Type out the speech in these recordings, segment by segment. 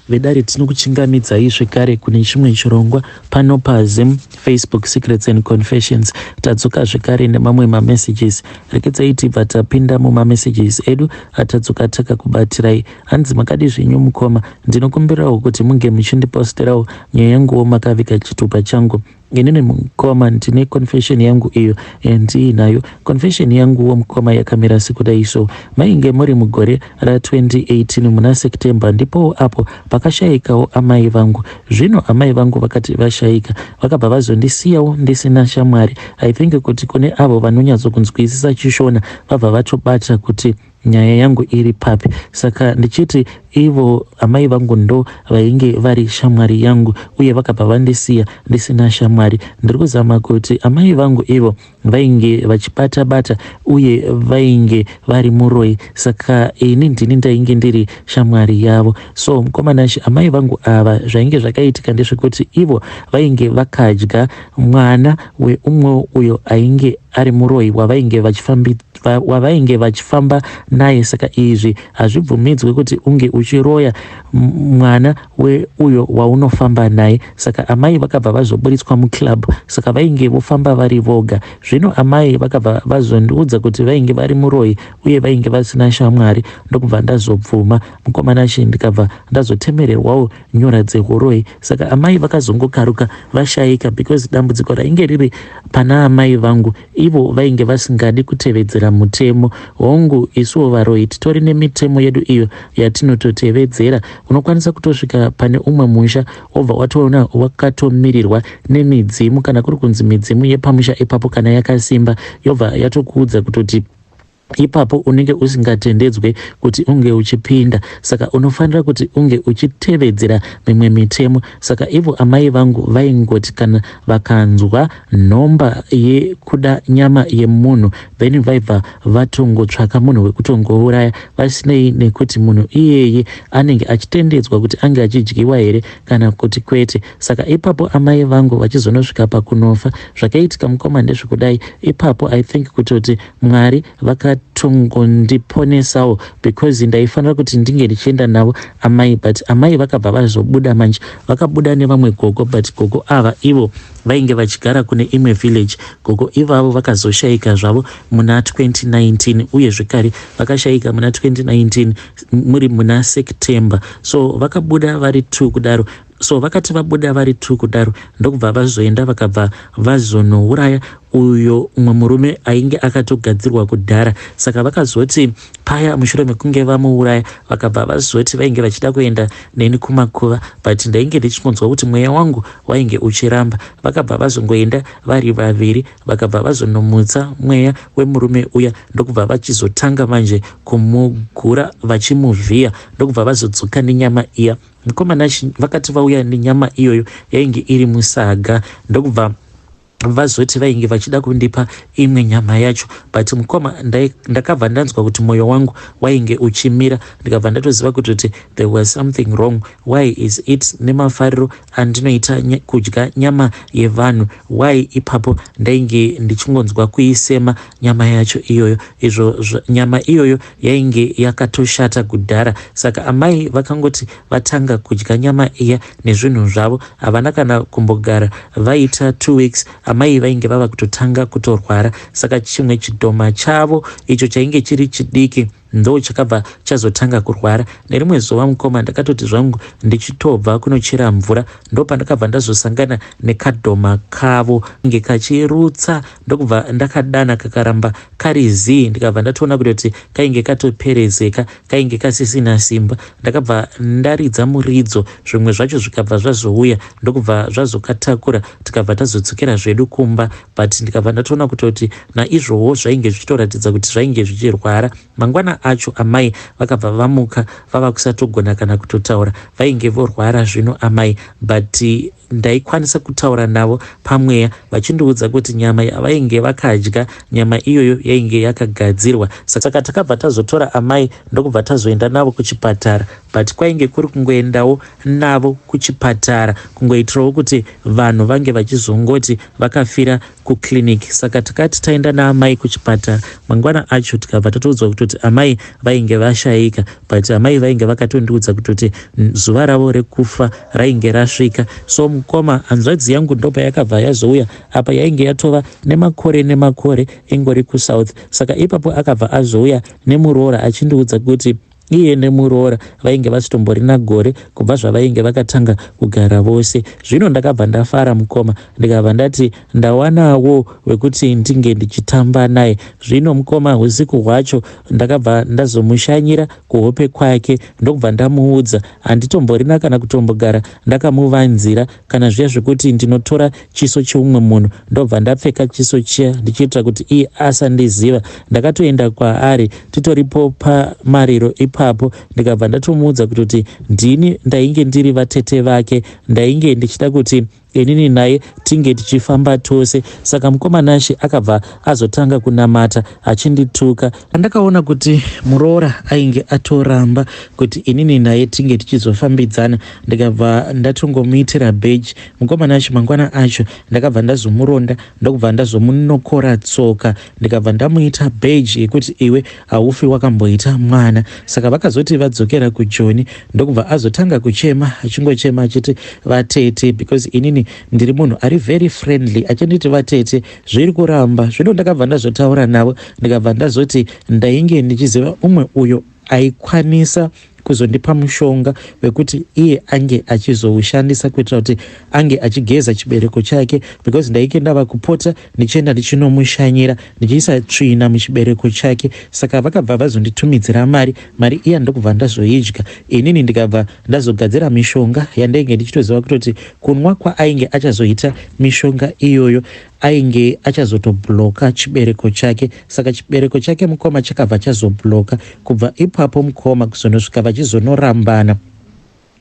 Vedare tinokuchingamidzai zvekare kune chimwe chirongwa pano paZim Facebook Secrets and Confessions. Tadzoka zvekare nemamwe mamessages. Rekedzai tibva tapinda mumamessages edu atadzoka takakubatirai. Hanzi makadi zvenyu mukoma, ndinokumbirawo kuti munge muchindiposterawo nyaya yanguwo makaviga chitupa changu. Inini mukoma ndine confession yangu iyo yandiinayo. Confession yanguwo mukoma yakamira sekudai so. Mainge muri mugore ra 2018 muna September ndipowo apo pakashaikawo amai vangu. Zvino amai vangu vakati vashaika vakabva vazondisiyawo ndisina shamwari. I think kuti kune avo vanonyatsokunzwisisa chishona vabva vatobata kuti nyaya yangu iri papi saka ndichiti ivo amai vangu ndo vainge vari shamwari yangu uye vakabva vandisiya ndisina shamwari ndiri kuzama kuti amai vangu ivo vainge vachibata bata uye vainge vari muroyi saka ini ndini ndainge ndiri shamwari yavo so mukomanashi amai vangu ava zvainge zvakaitika ndezvekuti ivo vainge vakadya mwana weumwe uyo ainge ari muroyi wavainge vachifambi wavainge vachifamba naye saka izvi hazvibvumidzwe kuti unge uchiroya mwana weuyo waunofamba naye saka amai vakabva vazoburitswa muclub saka vainge vofamba vari voga zvino amai vakabva vazondiudza kuti vainge vari muroyi uye vainge vasina shamwari ndokubva ndazobvuma mukomana chi ndikabva ndazotemererwawo nyora dzehuroyi saka amai vakazongokaruka vashaika because dambudziko rainge riri pana amai vangu ivo vainge vasingadi kutevedzera mutemo hongu isuwo varoyi titori nemitemo yedu iyo yatinototevedzera unokwanisa kutosvika pane umwe musha wobva watoona wakatomirirwa nemidzimu kana kuri kunzi midzimu yepamusha ipapo kana yakasimba yobva yatokuudza kutoti ipapo unenge usingatendedzwe kuti unge uchipinda saka unofanira kuti unge uchitevedzera mimwe mitemo saka ivo amai vangu vaingoti kana vakanzwa nhomba yekuda nyama yemunhu then vaibva vatongotsvaka munhu wekutongouraya vasinei nekuti munhu iyeye anenge achitendedzwa kuti ange achidyiwa here kana kuti kwete saka ipapo amai vangu vachizonosvika pakunofa zvakaitika mukoma ndezvekudai ipapo i think kutoti mwari vakatongondiponesawo because ndaifanira kuti ndinge ndichienda navo amai but amai vakabva vazobuda manje vakabuda nevamwe gogo but gogo ava ivo vainge vachigara kune imwe village gogo ivavo vakazoshayika zvavo muna 2019 uye zvekare vakashayika muna 2019 muri muna September so vakabuda vari two kudaro so vakati vabuda vari two kudaro ndokubva vazoenda vakabva vazonouraya uyo umwe murume ainge akatogadzirwa kudhara saka vakazoti paya mushure mekunge vamuuraya vakabva vazoti vainge vachida kuenda neni kumakuva but ndainge ndichingonzwa kuti mweya wangu wainge uchiramba vakabva vazongoenda vari vaviri vakabva vazonomutsa mweya wemurume uya ndokubva vachizotanga manje kumugura vachimuvhiya ndokubva vazodzoka nenyama iya mukomana vakati vauya nenyama iyoyo yainge iri musaga ndokubva vazoti vainge vachida kundipa imwe nyama yacho but mukoma ndakabva ndanzwa kuti mwoyo wangu wainge uchimira ndikabva ndatoziva kutoti there was something wrong why is it nemafariro andinoita kudya nyama yevanhu why ipapo ndainge ndichingonzwa kuisema nyama yacho iyoyo izvo nyama iyoyo yainge yakatoshata kudhara saka amai vakangoti vatanga kudya nyama iya nezvinhu zvavo havana kana kumbogara vaita 2 weeks amai vainge vava kutotanga kutorwara saka chimwe chidhoma chavo icho chainge chiri chidiki ndo chakabva chazotanga kurwara nerimwe zuva mukoma ndakatoti zvangu ndichitobva kunochera mvura ndopandakabva ndazosangana nekadhoma kavo nge kachirutsa ndokubva ndakadana kakaramba kari zii ndikabva ndatoona kutoti kainge katoperezeka kainge kasisina simba ndakabva ndaridza muridzo zvimwe zvacho zvikabva zvazouya ndokubva zvazokatakura tikabva tazodzokera zvedu kumba but ndikabva ndatoona kutoti naizvowo zvainge zvichitoratidza kuti zvainge zvichirwara mangwana acho amai vakabva vamuka vava kusatogona kana kutotaura vainge vorwara zvino amai but Ndaikwanisa kutaura navo pamweya vachindiudza kuti nyama yavainge vakadya, nyama iyoyo yainge yakagadzirwa. Saka takabva tazotora amai ndokubva tazoenda navo kuchipatara, but kwainge kuri kungoendawo navo kuchipatara kungoitirawo kuti vanhu vange vachizongoti vakafira kuclinic. Saka takati taenda naamai kuchipatara mangwana acho, tikabva tatoudzwa kutoti amai vainge vashaika, but amai vainge vakatondiudza kutoti zuva ravo rekufa rainge rasvika. So mukoma, hanzvadzi yangu ndopayakabva yazouya. Apa yainge yatova nemakore nemakore ingori kuSouth. Saka ipapo akabva azouya nemuroora achindiudza kuti iye nemuroora vainge vasitomborina gore kubva zvavainge vakatanga kugara vose. Zvino ndakabva ndafara, mukoma, ndikabva ndati ndawanawo wekuti ndinge ndichitamba naye. Zvino mukoma, usiku hwacho ndakabva ndazomushanyira kuhope kwake, ndokubva ndamuudza. Handitomborina kana kutombogara ndakamuvanzira kana zviya zvekuti ndinotora chiso cheumwe munhu ndobva ndapfeka chiso chiya ndichiitira kuti iye asandiziva. Ndakatoenda kwaari titoripo pamariro ipapo, ndikabva ndatomuudza kutoti ndini ndainge ndiri vatete vake, ndainge ndichida kuti inini naye tinge tichifamba tose. Saka mukoma Nashe akabva azotanga kunamata achindituka. Pandakaona kuti muroora ainge atoramba kuti inini naye tinge tichizofambidzana, ndikabva ndatongomuitira bheji. Mukoma Nashe, mangwana acho ndakabva ndazomuronda, ndokubva ndazomunokora tsoka, ndikabva ndamuita bheji yekuti iwe haufi wakamboita mwana. Saka vakazoti vadzokera kuJoni, ndokubva azotanga kuchema, achingochema achiti vatete, because inini ndiri munhu ari very friendly, achinditi vatete, zviri kuramba. Zvino ndakabva ndazotaura navo, ndikabva ndazoti ndainge ndichiziva umwe uyo aikwanisa kuzondipa mushonga wekuti iye ange achizoushandisa kuitira kuti ange achigeza chibereko chake, because ndainge ndava kupota ndichienda ndichinomushanyira ndichiisa tsvina muchibereko chake. Saka vakabva vazonditumidzira mari. Mari iya ndokubva ndazoidya inini, ndikabva ndazogadzira mishonga yandainge ndichitoziva kutoti kunwa kwaainge achazoita mishonga iyoyo ainge achazotobloka chibereko chake. Saka chibereko chake, mukoma, chakabva chazobloka. Kubva ipapo, mukoma, kuzonosvika vachizonorambana,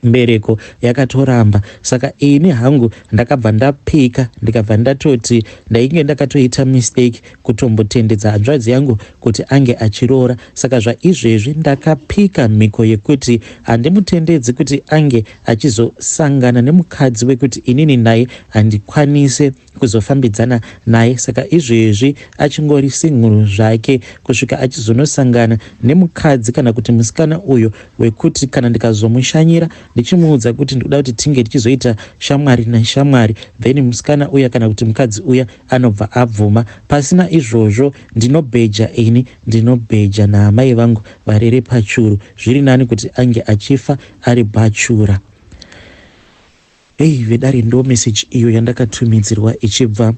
mbereko yakatoramba. Saka ini hangu ndakabva ndapika, ndikabva ndatoti ndainge ndakatoita mistake kutombotendedza hanzvadzi yangu kuti ange achiroora. Saka zvaizvezvi ndakapika mhiko yekuti handimutendedzi kuti ange achizosangana nemukadzi wekuti inini naye handikwanise kuzofambidzana naye. Saka izvezvi achingori single zvake kusvika achizonosangana nemukadzi kana kuti musikana uyo wekuti kana ndikazomushanyira ndichimuudza kuti ndikuda kuti tinge tichizoita shamwari neshamwari, then musikana uya kana kuti mukadzi uya anobva abvuma. Pasina izvozvo, ndinobheja ini, ndinobheja naamai vangu varere pachuru. Zviri nani kuti ange achifa ari bachelor. Hei vedare, ndo meseji iyo yandakatumidzirwa ichibva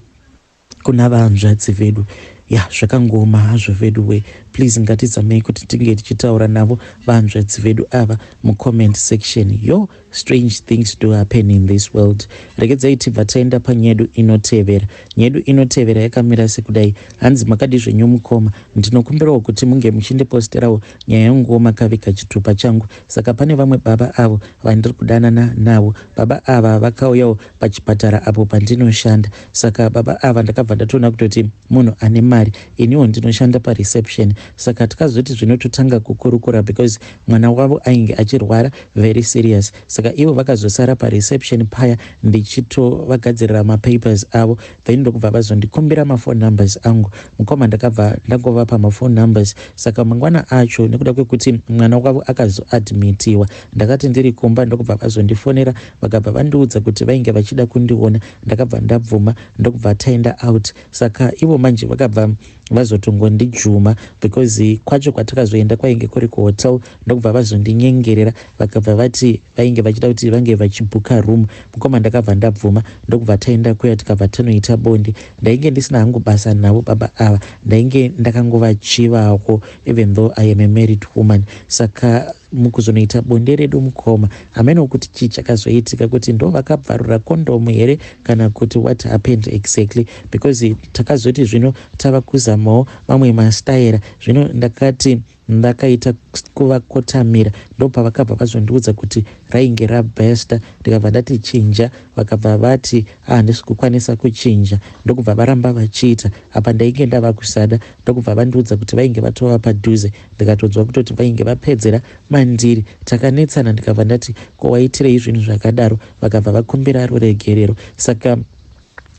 kuna vanzvadzi vedu. Ya, zvakangoma hazvo vedu we. Please, ngatizamei kuti tinge tichitaura navo vanzvadzi vedu ava mucomment section. Yo, strange things do happen in this world. Regedzai tibva taenda panyedu inotevera. Nyedu inotevera yakamira sekudai. Hanzi, makadi zvenyu mukoma? Ndinokumbirawo kuti munge muchindiposterawo nyaya yanguwo makavika chitupa changu. Saka pane vamwe baba avo vandiri kudanana navo. Baba ava vakauyawo pachipatara apo pandinoshanda. Saka baba ava ndakabva ndatoona kutoti munhu ane mari. Iniwo ndinoshanda pareception. Saka tikazoti zvinototanga kukurukura because mwana wavo ainge achirwara very serious. Saka ivo vakazosara pareception paya ndichitovagadzirira mapapers avo, then ndokubva vazondikumbira maphone numbers angu. Mukoma, ndakabva ndangovapa maphone numbers. Saka mangwana acho, nekuda kwekuti mwana wavo akazoadmitiwa, ndakati ndiri kumba, ndokubva vazondifonera, vakabva vandiudza kuti vainge vachida kundiona. Ndakabva ndabvuma, ndokubva taenda out. Saka ivo manje vakabva vazotongondijuma because kwacho kwatakazoenda kwainge kuri kuhotel. Ndokubva vazondinyengerera, vakabva vati vainge vachida kuti vange vachibhuka room. Mukoma, ndakabva ndabvuma, ndokubva taenda kuya, tikabva tanoita bonde. Ndainge ndisina hangu basa navo baba ava, ndainge ndakangovachivawo even though I am a married woman. Saka mukuzonoita bonde redu, mukoma, hameno kuti chii chakazoitika, kuti ndo vakabvarura kondomu here kana kuti what happened exactly, because takazoti zvino tava kuzama kuzamawo mamwe mastaira. Zvino ndakati ndakaita kuvakotamira ndopavakabva vazondiudza kuti rainge rabesta. Ndikabva ndati chinja, vakabva vati handisi kukwanisa kuchinja, ndokubva varamba vachiita. Apa ndainge ndava kusada, ndokubva vandiudza kuti vainge vatova padhuze. Ndikatonzwa kutoti vainge vapedzera mandiri. Takanetsana, ndikabva ndati ko waitirei zvinhu zvakadaro? Vakabva vakumbira ruregerero. Saka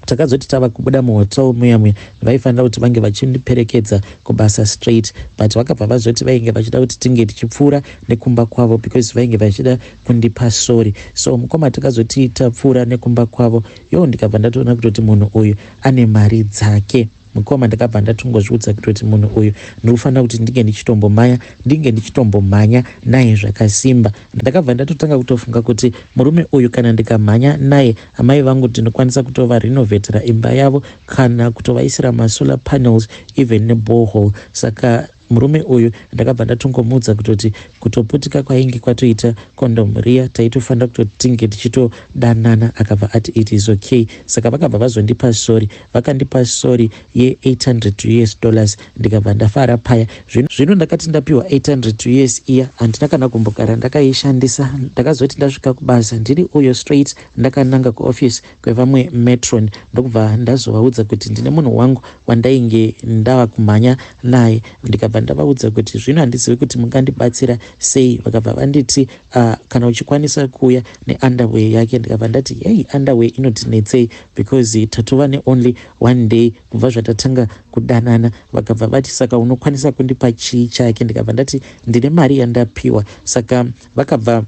takazoti tava kubuda muhotel muya muya, vaifanira kuti vange vachindiperekedza kubasa straight, but vakabva vazoti vainge vachida kuti tinge tichipfuura nekumba kwavo because vainge vachida kundipa sorry. So mukoma, takazoti tapfuura nekumba kwavo yo, ndikabva ndatoona kutoti munhu uyu ane mari dzake. Mukoma, ndakabva ndatongozviudza kutoti munhu uyu ndinofanira kuti ndinge ndichitombomhanya, ndinge ndichitombomhanya naye zvakasimba. Ndakabva ndatotanga kutofunga kuti murume uyu kana ndikamhanya naye, amai vangu ndinokwanisa kutovarenovatera imba yavo kana kutovaisira masolar panels, even neborehole. Saka murume uyu ndakabva ndatongomuudza kutoti kutoputika kwainge kwatoita condom riya, taitofanira kutoti tinge tichitodanana. Akabva ati it is okay. Saka vakabva vazondipa sorry, vakandipa sorry ye800 US dollars. Ndikabva ndafara paya. Zvino ndakati ndapiwa 800 US iya, handina kana kumbogara ndakaishandisa. Ndakazoti ndasvika kubasa, ndiri uyo straight ndakananga kuoffice kwevamwe matron, ndokubva ndazovaudza kuti ndine munhu wangu wandainge ndava kumhanya naye. Ndikabva ndavaudza kuti zvino handizivi kuti mungandibatsira sei. Vakabva vanditi kana uchikwanisa kuuya neunderwear yake. Ndikabva ndati hei, underwear inotinetsei because tatova neonly one day kubva zvatatanga kudanana. Vakabva vati saka unokwanisa kundipa chii chake? Ndikabva ndati ndine mari yandapiwa. Saka vakabva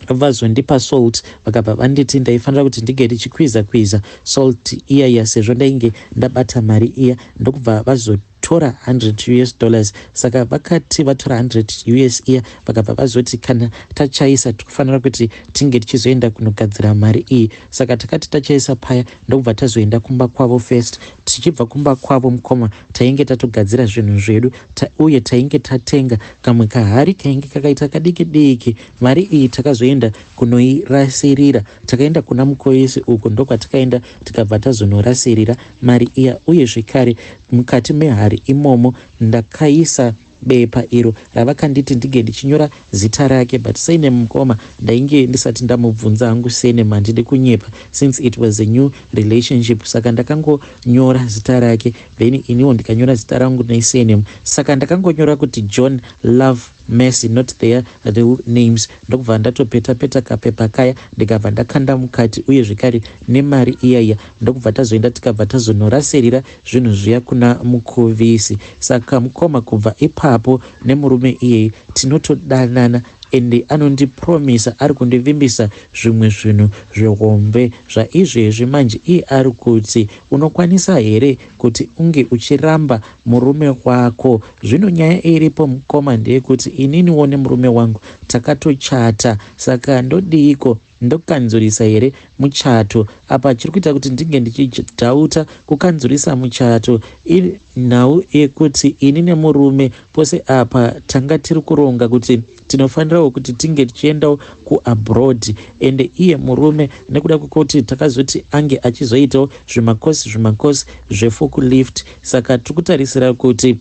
vazondipa salt, vakabva vanditi ndaifanira kuti ndinge ndichikwiza kwiza salt iya iya sezvo ndainge ndabata mari iya. Ndokubva vazotora 100 US dollars. Saka vakati vatora 100 US iya, vakabva vazoti kana tachaisa tikufanira kuti tinge tichizoenda kunogadzira mari iyi. Saka takati tachaisa paya, ndokubva tazoenda kumba kwavo first. Tichibva kumba kwavo, mukoma, tainge tatogadzira zvinhu zvedu uye tainge tatenga kamwe kahari kainge kakaita kadiki diki. Mari iyi takazoenda kunoirasirira. Takaenda kuna Mukoisi uko, ndokwatakaenda, tikabva tazonorasirira mari iya. Uye zvekare mukati mehari imomo ndakaisa bepa iro ravakanditi ndinge ndichinyora zita rake, but surname, mukoma, ndainge ndisati ndamubvunza hangu surname, handidi kunyepa, since it was a new relationship. Saka ndakangonyora zita rake, then iniwo ndikanyora zita rangu nesurname. Saka ndakangonyora kuti John Love Mercy, not their real names. Ndokubva ndatopeta peta kapepa kaya, ndikabva ndakanda mukati, uye zvekare nemari iyaiya. Ndokubva tazoenda, tikabva tazonorasirira zvinhu zviya kuna Mukuvisi. Saka mukoma, kubva ipapo nemurume iyeye tinotodanana, ende anondipromisa, ari kundivimbisa zvimwe zvinhu zvihombe zvaizvezvi. Manje iye ari kuti unokwanisa here kuti unge uchiramba murume wako? Zvino nyaya iripo, mukoma, ndeyekuti ininiwo nemurume wangu takatochata. Saka ndodiiko? Ndokanzurisa here muchato? Apa chiri kuita kuti ndinge ndichidhauta kukanzurisa muchato inhau yekuti ini nemurume pose apa tanga tiri kuronga kuti tinofanirawo kuti tinge tichiendawo kuabroad, ende iye murume nekuda kwekuti takazoti ange achizoitawo zvimakosi zvimakosi zveforklift, saka tiri kutarisira kuti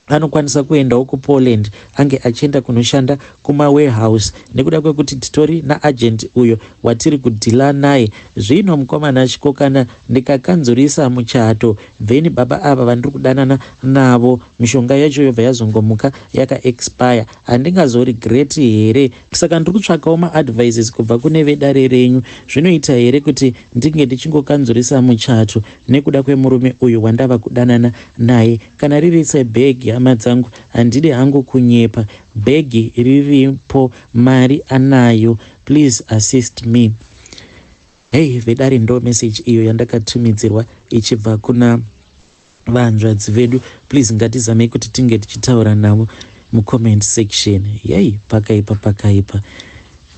anokwanisa kuendawo kuPoland, ange achienda kunoshanda kumawarehouse, nekuda kwekuti titori naagent uyo watiri kudhila naye. Zvino mukomana chiko, kana ndikakanzurisa muchato, then baba ava vandiri kudanana navo, mishonga yacho yobva yazongomuka yakaexpire, handingazoregreti here? Saka ndiri kutsvakawo maadvices kubva kune vedare renyu. Zvinoita here kuti ndinge ndichingokanzurisa muchato nekuda kwemurume uyu wandava kudanana naye? Kana riri sebhegi, hama dzangu, handidi hangu kunyepa, bhegi riripo, mari anayo. Please assist me. Hei vedare, ndo message iyo yandakatumidzirwa ichibva kuna vanzvadzi vedu. Please ngatizamei kuti tinge tichitaura navo mucomment section. Yei, pakaipa, pakaipa.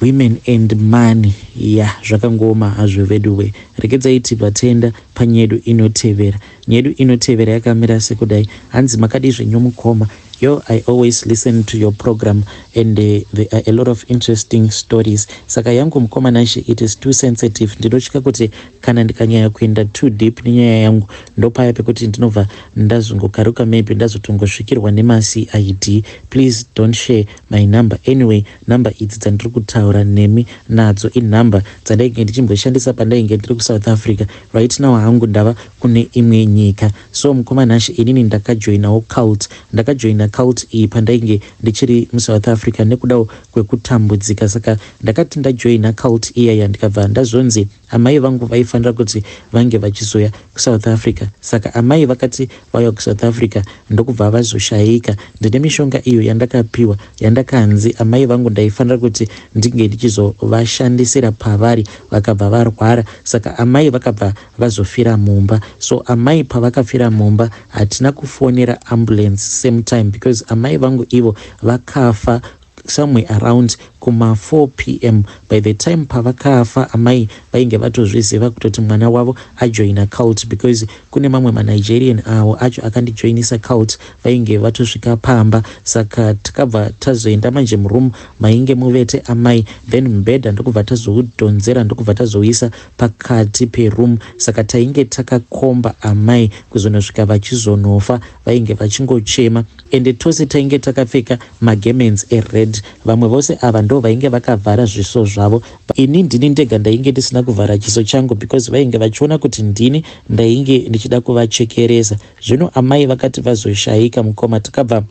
Women and money ya, zvakangooma hazvo veduwe. Regedzai tibva taenda panyedu inotevera. Nyedu inotevera yakamira sekudai. Hanzi makadi zvenyu mukoma? Yo, I always listen to your program and there are a lot of interesting stories. Saka yangu, mukoma Nashe, it is too sensitive. Ndinotya kuti kana ndikanyanya kuenda too deep nenyaya yangu, ndopaya pekuti ndinobva ndazongokaruka, maybe ndazotongosvikirwa nemaCID. Please don't share my number. Anyway, number idzi dzandiri kutaura nemi nadzo inhamba dzandainge ndichimboshandisa pandainge ndiri kuSouth Africa. Right now hangu ndava kune imwe nyika. So mukoma Nashe, inini ndakajoinawo cult. Ndakajoina cult iyi pandainge ndichiri muSouth Africa nekudawo kwekutambudzika. Saka ndakati ndajoina cult iyaya, ndikabva ndazonzi amai vangu vaifanira kuti vange vachizoya kuSouth Africa. Saka amai vakati vauya kuSouth Africa, ndokubva vazoshayika. Ndine mishonga iyo yandakapiwa, yandakanzi amai vangu ndaifanira kuti ndinge ndichizovashandisira pavari vakabva varwara. Saka amai vakabva vazofira mumba. So amai pavakafira mumba, hatina kufonera ambulance same time because amai vangu ivo vakafa somewhere around kuma4 p.m. By the time pavakafa, amai vainge vatozviziva kutoti mwana wavo ajoina cult, because kune mamwe maNigerian avo acho akandijoinisa cult vainge vatosvika pamba. Saka takabva tazoenda manje muroom mainge muvete amai, then mubhedha ndokubva tazoudhonzera, ndokubva tazoisa pakati peroom. Saka tainge takakomba amai kuzonosvika vachizonofa. Vainge vachingochema, ende tose tainge takapfeka magarments ered. Vamwe vose ava ndo vainge vakavhara zviso zvavo. Ini ndini ndega ndainge ndisina kuvhara chiso changu because vainge vachiona kuti ndini ndainge ndichida kuvachekeresa. Zvino amai vakati vazoshayika, mukoma, takabva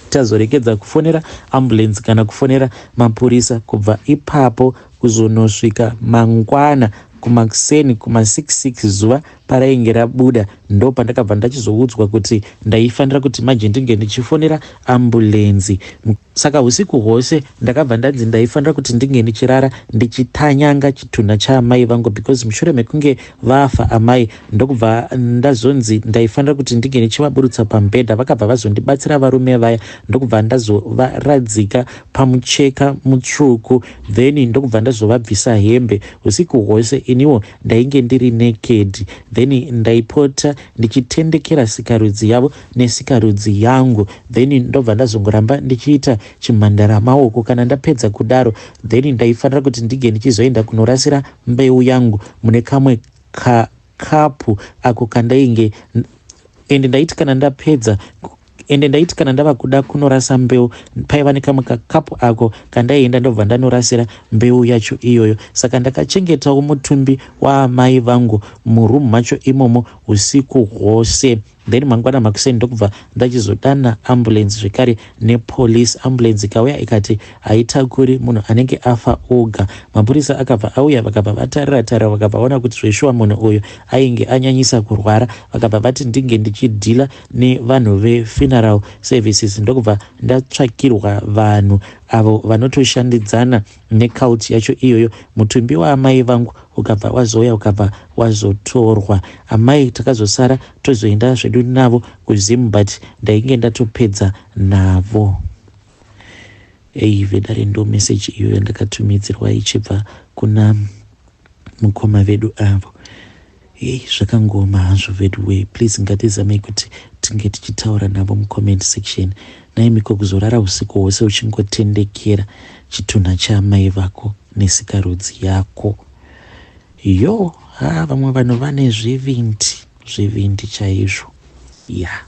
tazorekedza kufonera ambulance kana kufonera mapurisa. Kubva ipapo kuzonosvika mangwana kumakuseni kuma66, zuva parainge rabuda, ndo pandakabva ndachizoudzwa kuti ndaifanira kuti manje ndinge ndichifonera ambulenzi. Saka usiku hwose ndakabva ndanzi ndaifanira kuti ndinge ndichirara ndichitanyanga chitunha chaamai vangu, because mushure mekunge vafa amai, ndokubva ndazonzi ndaifanira kuti ndinge ndichivaburutsa pamubhedha. Vakabva vazondibatsira varume vaya, ndokubva ndazovaradzika pamucheka mutsvuku, then ndokubva ndazovabvisa hembe. Usiku hwose iniwo ndainge ndiri naked, then ndaipota ndichitendekera sikarudzi yavo nesikarudzi yangu, then ndobva ndazongoramba ndichiita chimhandara maoko. Kana ndapedza kudaro, then ndaifanira kuti ndinge ndichizoenda kunorasira mbeu yangu mune kamwe kakapu ako kandainge. Ende ndaiti kana ndapedza, ende ndaiti kana ndava kuda kunorasa mbeu, paiva nekamwe kakapu ako kandaienda, ndobva ndanorasira mbeu yacho iyoyo. Saka ndakachengetawo mutumbi waamai vangu murumu macho imomo usiku hwose. Then mangwana makuseni ndokubva ndachizodana ambulance zvekare nepolice. Ambulance ikauya ikati haitakuri munhu anenge afa oga. Mapurisa akabva auya, vakabva vatarira tarira, vakabva vaona kuti zveshuwa munhu uyu ainge anyanyisa kurwara. Vakabva vati ndinge ndichidhila nevanhu vefuneral services. Ndokubva ndatsvakirwa vanhu avo vanotoshandidzana necult yacho iyoyo. Mutumbi waamai vangu ukabva wazouya, ukabva wazotorwa. Amai takazosara tozoenda zvedu navo kuZim, but ndainge ndatopedza navo. Ei, vedare, ndo meseji iyoyo ndakatumidzirwa ichibva kuna mukoma vedu avo. Ei, zvakangoma hazvo vedu. Please, ngatizamei kuti tinge tichitaura navo mucomment section. Naimiko, kuzorara usiku hwose uchingotendekera chitunha chaamai vako nesikarudzi yako? Yo, ha, vamwe vanhu vane zvivindi, zvivindi chaizvo, ya, yeah.